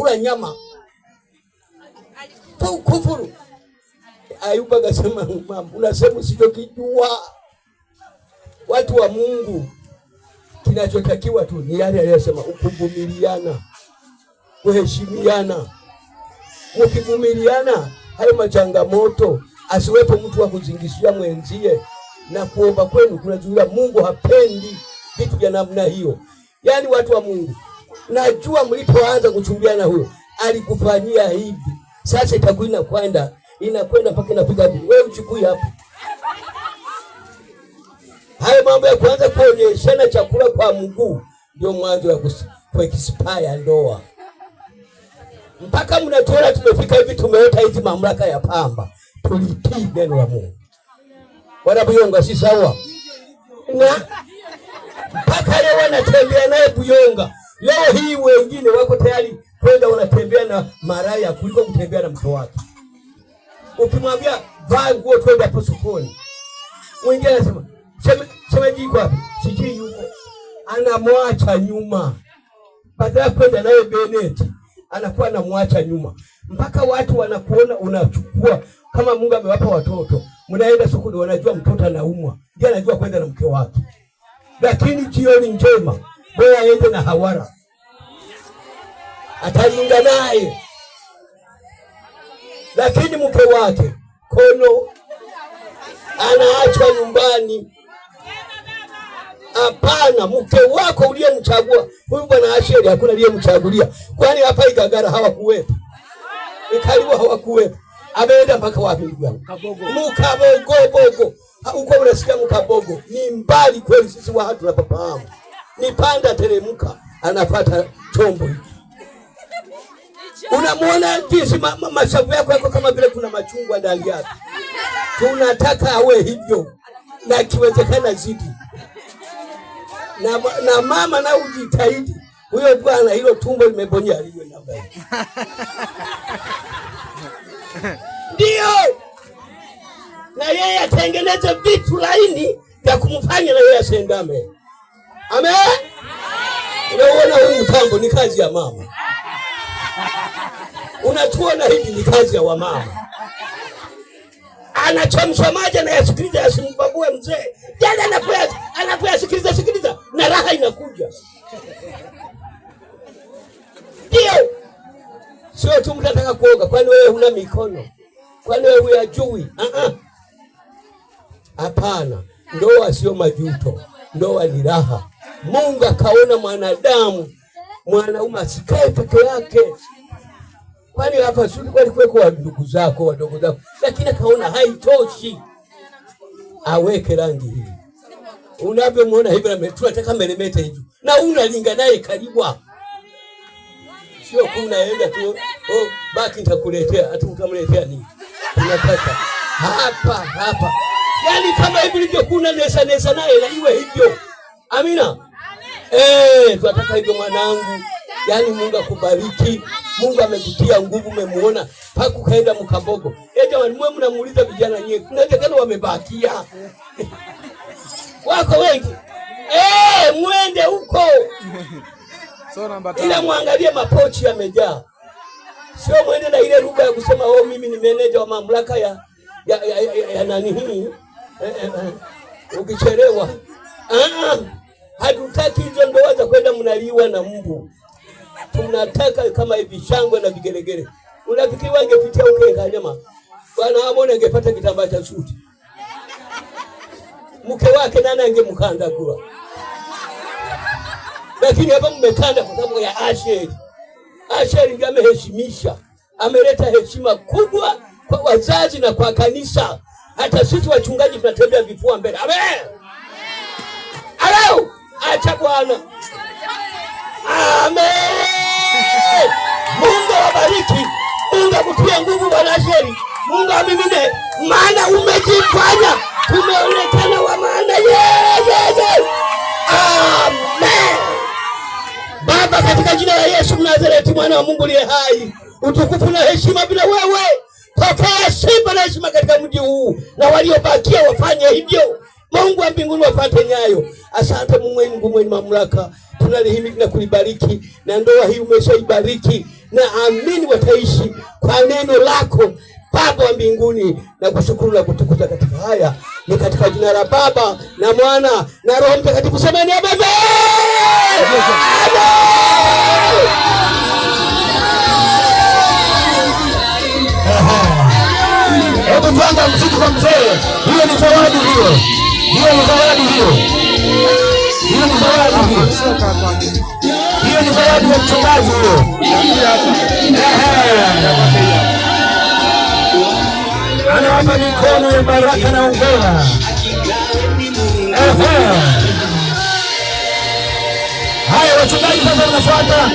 kula nyama tu kufuru. Ayuba akasema, mama, unasema usichokijua. Watu wa Mungu, kinachotakiwa tu ni yale aliyosema, ukuvumiliana, kuheshimiana. Mkivumiliana hayo machangamoto, asiwepo mtu wa kuzingishia mwenzie, na kuomba kwenu kunazuia. Mungu hapendi vitu vya namna hiyo. Yaani watu wa Mungu, najua mlipoanza kuchumbiana huyo alikufanyia hivi, sasa itakuwa inakwenda inakwenda mpaka inafika hapo, wewe uchukui hapo. Hayo mambo ya kuanza kuonyeshana chakula kwa mguu ndio mwanzo wa kuexpire ndoa. Mpaka mnatuona tumefika hivi, tumeota hizi mamlaka ya pamba, tulitii neno la Mungu. Wana Buyonga si sawa? Na mpaka leo wanatembea naye Buyonga. Leo hii wengine wako tayari kwenda wanatembea na maraya kuliko kutembea na mke wake. Ukimwambia vaa nguo twende hapo sokoni, mwingine anasema shemeji yuko wapi? Sijui yuko. Anamwacha nyuma, badala ya kwenda naye Beneti anakuwa anamwacha nyuma, mpaka watu wanakuona unachukua kama Mungu amewapa watoto, mnaenda sokoni, wanajua mtoto anaumwa, ndiye anajua kwenda na mke wake, lakini jioni njema bora aende na hawara, atalinga naye, lakini mke wake kono anaachwa nyumbani. Hapana, mke wako uliyemchagua huyu bwana Asheri hakuna aliyemchagulia. Kwani hapa Igagara hawakuwepo, Ikaliwa hawakuwepo, ameenda mpaka wapi ndugu yangu? Mukabogobogo huko, mnasikia Mukabogo ni mbali kweli, sisi watu tunapafahamu. Ni panda teremka, anapata chombo hiki. Unamuona jinsi mashavu yako yako kama vile kuna machungwa ndani yake. Tunataka awe hivyo na kiwezekana zidi na mama na ujitahidi huyo bwana, hilo tumbo limebonya liwe namba ndio, na yeye atengeneze vitu laini vya kumfanya na yeye asendame. Amen. Unaona huu mtambo ni kazi ya mama, unatuona hivi ni kazi ya wamama. Anachemsha maji anayasikiliza, yasimbague mzee. Jana anapoyasikiliza sikiliza na raha inakuja. Ndio, sio tu mtu anataka kuoga, kwani wewe huna mikono? Kwani wewe huyajui? Hapana, ndoa sio majuto, ndoa ni raha. Mungu akaona mwanadamu mwanaume asikae peke yake. Kwani hapa si walikuweko wa ndugu zako wadogo zako, lakini akaona haitoshi, aweke rangi hii. Unavyomwona hivi, tunataka melemete hivi, na unalinga naye karibu, sio kunaenda tu oh, baki nitakuletea, hata utamletea nini? Tunataka hapa hapa, yaani kama hivi ulivyokuwa nesa nesa naye na iwe hivyo. Amina. Tunataka hivyo mwanangu. Yaani Mungu akubariki. Mungu amekutia nguvu, umemuona paka ukaenda Mkabogo. Jamani, mwe mnamuuliza vijana nyie, kunawezekana wamebakia wako wengi. Mwende huko. So namba 5. Ila muangalie mapochi yamejaa. Sio mwende na ile lugha ya kusema oh, mimi ni meneja wa mamlaka ya nani hii. Ukichelewa. Hatutaki hizo ndoa za kwenda mnaliwa na mbu. Tunataka kama hivi shangwe na vigelegele. Unafikiri wangepitia huko Kanyama? Bwana Amoni angepata kitambaa cha suti. Mke wake nani angemkanda kula? Lakini hapa mmekanda kwa sababu ya Asheri. Asheri ndiye ameheshimisha. Ameleta heshima kubwa kwa wazazi na kwa kanisa. Hata sisi wachungaji tunatembea vifua mbele. Amen. Alau, acha Bwana. Amen. Mungu awabariki. Mungu akutie nguvu Bwana Asheri. Mungu amimine, maana umejifanya tumeonekana wa maana. Yeah. Amen. Baba, katika jina la Yesu Mnazareti, mwana wa Mungu aliye hai, utukufu na heshima bila wewe. Pokea sifa na heshima katika mji huu, na waliobakia wafanye hivyo. Mungu wa mbinguni wapate nyayo. Asante Mungu mwenye mamlaka, tunalihimidi na kulibariki, na ndoa hii umeshaibariki, Na amini wataishi kwa neno lako Baba wa mbinguni, na kushukuru na kutukuza katika haya ni katika jina la Baba na Mwana na Roho Mtakatifu. Semeni amen. Amen. Hebu twanga mziki kwa mzee. Hiyo ni zawadi hiyo. Hiyo ni zawadi hiyo. Hiyo ni zawadi hiyo. Hiyo ni zawadi ya mchungaji hiyo. Ehe. Anawapa mikono ya baraka na ongera. Ehe. Haya wachungaji sasa mnafuata.